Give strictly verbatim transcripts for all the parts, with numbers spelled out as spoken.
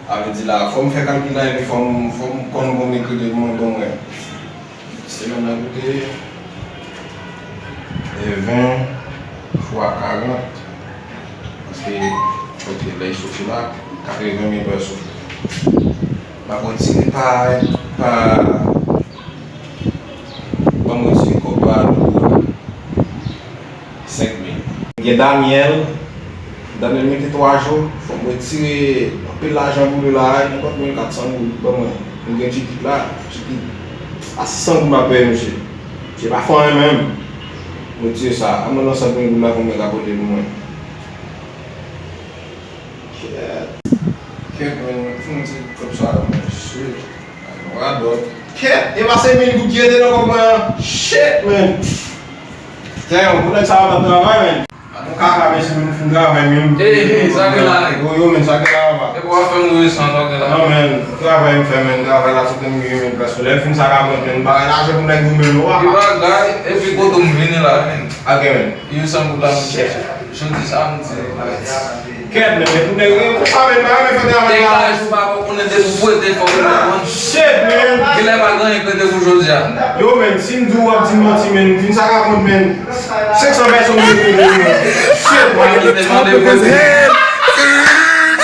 Sa vle di la, fò m fè kalkil la, epi fò m, fò m konn konbyen kredi pou mwen, pou mwen. Semèn nan koute, e, ven fwa karant, paske kote lè l soti la, katreven mil dòla soti. M ap retire pa, pa, ban m retire kòb pa, senk mil. Gen Daniel, Daniel mete twa jou, fò m retire anpil lajan pou li la, nenpòt mil kat san goud, ban mwen. M gen tikit la, tikit a sis san goud m ap peye misye. Se pa fò anyen menm. M retire sa, an mwen nan san mil goud la pou mwen ka pote pou mwen. Kèt. Kèt, men, mwen foun ti kòb sa, mwen, shit. Radòt. Kèt, e pa se mil goud ki rete nan kòb mwen an. Shit, man. Damn, pou nèg sa yo t ap travay, man. Bon, kaka, men si moun fin travay, men. Ey, ey, sa gen la, nèg. Yo, yo, men, sa gen la, papa. E pou w ap fè m ri san, sa gen la. Non, men, travay m fè, men, travay la, tout moun gen, men, prèske. Lè m fin sa ka pran, men, m pa gen lajan pou nèg yo, men, yo, papa. Ki bagay, epi kote m vini la, men. Ok, men. Yo san goud la, men. Jodi samdi. Kèt, men, men, pou nèg, men, pou sa, men, pa renmen fè travay la. Degaj ou pa bon konnen depi w prete fò w konprann. Shit, man. Genlè pa gen anyen k rete pou jodi a. Yo, men, si m di w, w ap di m manti, men, m fin sa ka kont, men. Senk san pèsonn ki te vini, men. Shit, man. Ki te mande vòt.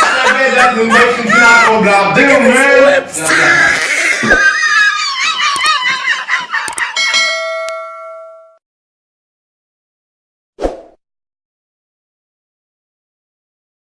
Sa fè dat nou pa fin vin ak kòb la. Damn, man.